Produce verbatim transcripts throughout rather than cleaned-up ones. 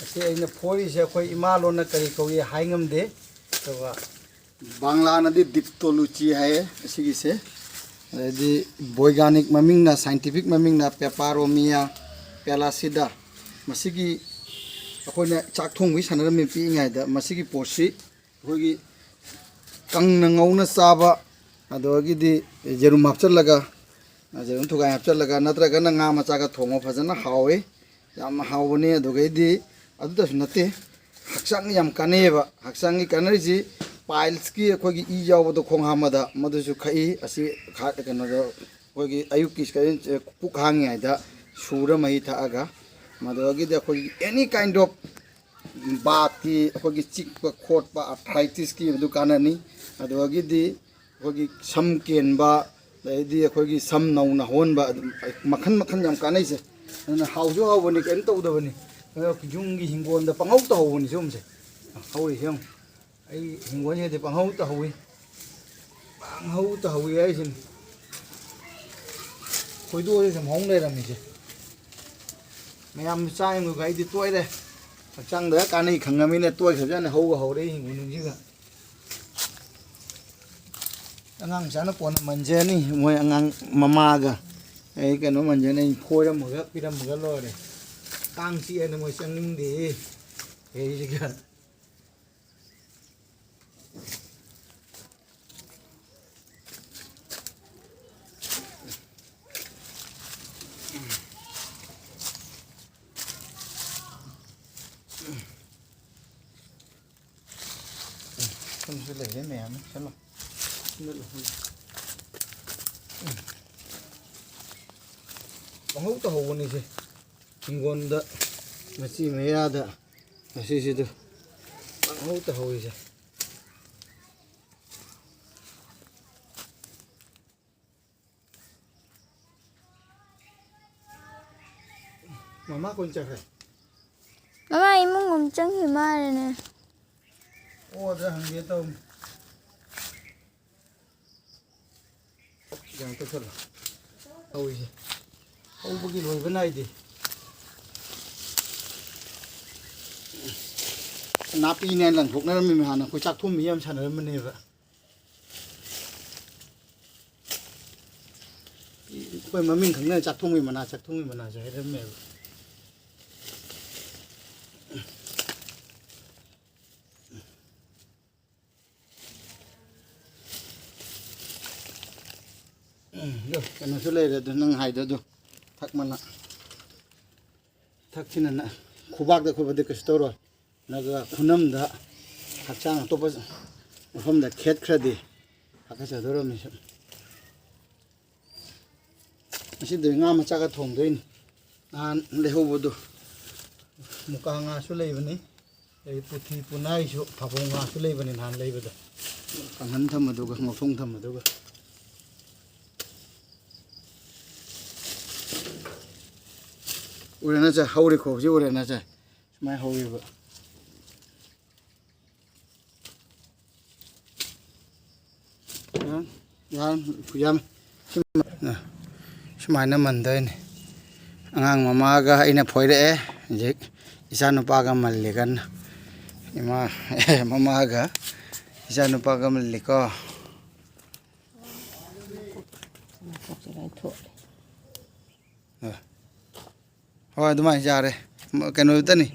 ꯑꯁꯤ ꯑꯩꯅ ꯐꯣꯏꯔꯤꯁꯦ ꯑꯩꯈꯣꯏ ꯏꯃꯥ ꯂꯣꯟꯅ ꯀꯔꯤ ꯀꯧꯏ ꯍꯥꯏ ꯉꯝꯗꯦ꯫ ꯑꯗꯨꯒ ꯕꯪꯂꯥꯅꯗꯤ ꯗꯤꯞꯇꯣꯂꯨꯆꯤ ꯍꯥꯏꯌꯦ ꯑꯁꯤꯒꯤꯁꯦ꯫ ꯑꯗꯩꯗꯤ ꯕꯣꯏꯒꯥꯅꯤꯛ ꯃꯃꯤꯡꯅ, ꯁꯥꯏꯟꯇꯤꯐꯤꯛ ꯃꯃꯤꯡꯅ ꯄꯦꯄꯥꯔꯣꯃꯤꯌꯥ ꯄꯦꯂꯥꯁꯤꯗ꯫ ꯃꯁꯤꯒꯤ ꯑꯩꯈꯣꯏꯅ ꯆꯥꯛ ꯊꯣꯡꯕꯒꯤ ꯁꯥꯟꯅꯔꯝꯃꯤ ꯄꯤꯛꯏꯉꯩꯗ꯫ ꯃꯁꯤꯒꯤ ꯄꯣꯠꯁꯤ ꯑꯩꯈꯣꯏꯒꯤ ꯀꯪꯅ ꯉꯧꯅ ꯆꯥꯕ, ꯑꯗꯨꯗꯒꯤꯗꯤ ꯌꯦꯔꯨꯝ ꯍꯥꯞꯆꯤꯜꯂꯒ, ꯌꯦꯔꯨꯝ ꯊꯨꯒꯥꯏ ꯍꯥꯞꯆꯤꯜꯂꯒ, ꯅꯠꯇ꯭ꯔꯒꯅ ꯉꯥ ꯃꯆꯥꯒ ꯊꯣꯡꯕ ꯐꯖꯅ ꯍꯥꯎꯋꯤ꯫ ꯌꯥꯝꯅ ꯍꯥꯎꯕꯅꯤ꯫ ꯑꯗꯨꯗꯒꯤꯗꯤ ꯑꯗꯨꯗꯁꯨ ꯅꯠꯇꯦ, ꯍꯛꯆꯥꯡ ꯌꯥꯝ ꯀꯥꯟꯅꯩꯌꯦꯕ꯫ ꯍꯛꯆꯥꯡꯒꯤ ꯀꯥꯟꯅꯔꯤꯁꯤ ꯄꯥꯏꯜꯁꯀꯤ ꯑꯩꯈꯣꯏꯒꯤ ꯏ ꯌꯥꯎꯕꯗꯣ ꯈꯣꯡ ꯍꯥꯝꯕꯗ ꯃꯗꯨꯁꯨ ꯈꯛꯏ꯫ ꯑꯁꯤ ꯈꯥ-, ꯀꯩꯅꯣꯗ ꯑꯩꯈꯣꯏꯒꯤ ꯑꯌꯨꯛꯀꯤ ꯀꯔꯤ-, ꯄꯨꯛ ꯍꯥꯡꯉꯤꯉꯩꯗ ꯁꯨꯔ ꯃꯍꯤ ꯊꯛꯑꯒ, ꯃꯗꯨꯗꯒꯤꯗꯤ ꯑꯩꯈꯣꯏꯒꯤ any kind of ꯕꯥꯠꯀꯤ ꯑꯩꯈꯣꯏꯒꯤ ꯆꯤꯛꯄ ꯈꯣꯠꯄ ꯑꯥꯔꯊ꯭ꯔꯥꯏꯇꯤꯁꯀꯤ ꯑꯗꯨ ꯀꯥꯟꯅꯅꯤ꯫ ꯑꯗꯨꯗꯒꯤꯗꯤ ꯑꯩꯈꯣꯏꯒꯤ ꯁꯝ ꯀꯦꯟꯕ, ꯑꯗꯩꯗꯤ ꯑꯩꯈꯣꯏꯒꯤ ꯁꯝ ꯅꯧꯅ ꯍꯧꯍꯟꯕ, ꯑꯗꯨꯝ ꯃꯈꯟ ꯃꯈꯟ ꯌꯥꯝ ꯀꯥꯟꯅꯩꯁꯦ꯫ ꯑꯗꯨꯅ ꯍꯥꯎꯁꯨ ꯍꯥꯎꯕꯅꯤ, ꯀꯔꯤꯝ ꯇꯧꯗꯕꯅꯤ꯫ ꯑꯗꯣ ꯌꯨꯝꯒꯤ ꯍꯤꯡꯒꯣꯜꯗ ꯄꯪꯍꯧ ꯇꯧꯍꯧꯕꯅꯤ ꯁꯤꯒꯨꯝꯕꯁꯦ꯫ ꯍꯧꯔꯤꯁꯦ ꯌꯦꯡꯉꯨ꯫ ꯑꯩ ꯍꯤꯡꯒꯣꯜꯁꯤꯗꯗꯤ ꯄꯪꯍꯧ ꯇꯧꯍꯧꯋꯤ꯫ ꯄꯪꯍꯧ ꯇꯧꯍꯧꯋꯤ ꯍꯥꯏꯁꯤꯅꯤ꯫ ꯈꯣꯏꯗꯣꯛꯑꯁꯨ ꯁꯨꯝ ꯍꯧ ꯂꯩꯔꯝꯃꯤꯁꯦ꯫ ꯃꯌꯥꯝ ꯆꯥ ꯌꯦꯡꯉꯨꯒ ꯑꯩꯗꯤ ꯇꯣꯏꯔꯦ꯫ ꯍꯛꯆꯥꯡꯗ ꯀꯥꯟꯅꯩ ꯈꯪꯉꯃꯤꯅ ꯇꯣꯏꯈ꯭ꯔꯕꯖꯥꯠꯅꯤ ꯍꯧꯒ ꯍꯧꯔꯛꯏ ꯍꯤꯡꯒꯣꯜꯁꯤꯡꯁꯤꯒ꯫ ꯑꯉꯥꯡ ꯃꯆꯥꯅ ꯀꯣꯟꯅ ꯃꯟꯖꯅꯤ꯫ ꯃꯣꯏ ꯑꯉꯥꯡ ꯃꯃꯥꯒ ꯑꯩ ꯀꯩꯅꯣ ꯃꯟꯖꯅꯤ꯫ ꯑꯩ ꯐꯣꯏꯔꯝꯃꯒ ꯄꯤꯔꯝꯃꯒ ꯂꯣꯏꯔꯦ꯫ ꯀꯥꯡ ꯆꯤꯛꯑꯦꯅ ꯃꯣꯏ ꯆꯪꯅꯤꯡꯗꯦ꯫ ꯑꯩꯁꯤꯒ ꯁꯨꯝꯁꯨ ꯂꯩꯔꯦ ꯃꯌꯥꯝ ꯑꯃ꯫ ꯆꯠꯂꯣ꯫ ꯄꯪꯍꯧ ꯇꯧꯍꯧꯕꯅꯤꯁꯦ꯫ ꯍꯤꯡꯒꯣꯜꯗ ꯃꯆꯤ ꯃꯌꯥꯗ ꯃꯁꯤꯁꯤꯗ ꯄꯪꯍꯧ ꯇꯧꯍꯧꯔꯤꯁꯦ꯫ ꯃꯃꯥ ꯀꯣꯟ ꯆꯠꯈ꯭ꯔꯦ꯫ ꯃꯃꯥ ꯏꯃꯨꯡ ꯑꯃ ꯆꯪꯈꯤ ꯃꯥꯜꯂꯦꯅꯦ꯫ ꯑꯣ, ꯑꯗ ꯍꯪꯒꯦ ꯇꯧꯅꯤ꯫ ꯀꯩꯅꯣ ꯇꯧꯁꯜꯂꯣ꯫ ꯍꯧꯔꯤꯁꯦ꯫ ꯍꯧꯕꯒꯤ ꯂꯣꯏꯕ ꯅꯥꯏꯗꯦ꯫ ꯅꯥꯄꯤꯅꯦ ꯂꯪꯊꯣꯛꯅꯔꯝꯃꯤꯃꯦ꯫ ꯍꯥꯟꯅ ꯑꯩꯈꯣꯏ ꯆꯥꯛ ꯊꯣꯡꯕꯤ ꯌꯥꯝ ꯁꯥꯟꯅꯔꯝꯕꯅꯦꯕ꯫ ꯑꯩꯈꯣꯏ ꯃꯃꯤꯡ ꯈꯪꯅ ꯆꯥꯛ ꯊꯣꯡꯕꯤ ꯃꯅꯥ, ꯆꯥꯛ ꯊꯣꯡꯕꯤ ꯃꯅꯥꯁꯨ ꯍꯥꯏꯔꯝꯃꯦꯕ꯫ ꯎꯝ, ꯑꯗꯨ ꯀꯩꯅꯣꯁꯨ ꯂꯩꯔꯦ, ꯑꯗꯨ ꯅꯪ ꯍꯥꯏꯗꯣ ꯑꯗꯨ ꯊꯛ ꯃꯅꯥ꯫ ꯊꯛꯁꯤꯅ ꯅ-, ꯈꯨꯕꯥꯛꯇ ꯈꯨꯕꯗꯤ ꯀꯩꯁꯨ ꯇꯧꯔꯣꯏ꯫ ꯅꯠꯇ꯭ꯔꯒ ꯈꯨꯅꯝꯗ, ꯍꯛꯆꯥꯡ ꯑꯇꯣꯞꯄ ꯃꯐꯝꯗ ꯈꯦꯠꯈ꯭ꯔꯗꯤ ꯍꯥꯀꯠꯆꯗꯧꯔꯝꯃꯤ ꯁꯨꯝ꯫ ꯉꯁꯤꯗꯤ ꯉꯥ ꯃꯆꯥꯒ ꯊꯣꯡꯗꯣꯏꯅꯤ꯫ ꯅꯍꯥꯟ ꯂꯩꯍꯧꯕꯗꯣ ꯃꯨꯀꯥ ꯉꯥꯁꯨ ꯂꯩꯕꯅꯤ, ꯑꯗꯩ ꯄꯨꯊꯤ ꯄꯨꯅꯥꯏꯁꯨ, ꯐꯥꯕꯧ ꯉꯥꯁꯨ ꯂꯩꯕꯅꯤ ꯅꯍꯥꯟ ꯂꯩꯕꯗꯣ, ꯀꯪꯍꯟ ꯊꯝꯕꯗꯨꯒ ꯉꯧꯊꯣꯡ ꯊꯝꯕꯗꯨꯒ꯫ ꯎꯔꯦ ꯅꯠꯇ꯭ꯔ? ꯍꯧꯔꯦꯀꯣ, ꯍꯧꯖꯤꯛ ꯎꯔꯦ ꯅꯠꯇ꯭ꯔ? ꯁꯨꯃꯥꯏꯅ ꯍꯧꯋꯦꯕ꯫ ꯌꯥꯝ, ꯌꯥꯝ, ꯌꯥꯝ, ꯁꯨꯃꯥꯏꯅ ꯃꯟꯗꯣꯏꯅꯤ꯫ ꯑꯉꯥꯡ ꯃꯃꯥꯒ ꯑꯩꯅ ꯐꯣꯏꯔꯛꯑꯦ꯫ ꯍꯧꯖꯤꯛ ꯏꯆꯥꯅꯨꯄꯥꯒ ꯃꯜꯂꯤ ꯀꯟꯅ꯫ ꯏꯃꯥ, ꯃꯃꯥꯒ ꯏꯆꯥꯅꯨꯄꯥꯒ ꯃꯜꯂꯤꯀꯣ꯫ ꯃꯀꯣꯛꯁꯦ ꯂꯣꯏ ꯊꯣꯛꯑꯦ꯫ ꯑ꯫ ꯍꯣꯏ, ꯑꯗꯨꯃꯥꯏꯅ ꯌꯥꯔꯦ꯫ ꯃ-, ꯀꯩꯅꯣꯗꯨꯗꯅꯤ꯫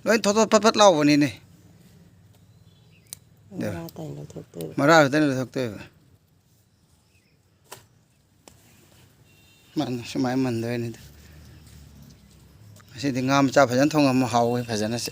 ꯂꯣꯏ ꯊꯣꯠ ꯊꯣꯠ ꯐꯠ ꯐꯠ ꯂꯥꯎꯕꯅꯤꯅꯦ꯫ ꯑꯗꯣ ꯃꯔꯥ ꯇꯥꯏ ꯂꯧꯊꯣꯛꯇꯣꯏꯕ꯫ ꯃꯔꯥ ꯈꯛꯇꯅꯤ ꯂꯧꯊꯣꯛꯇꯣꯏꯕ꯫ ꯃꯥꯅ ꯁꯨꯃꯥꯏꯅ ꯃꯟꯗꯣꯏꯅꯤꯗ꯫ ꯉꯁꯤꯗꯤ ꯉꯥ ꯃꯆꯥ ꯐꯖꯅ ꯊꯣꯡꯉꯝꯃꯣ, ꯍꯥꯎꯋꯦ ꯐꯖꯅ ꯁꯦ꯫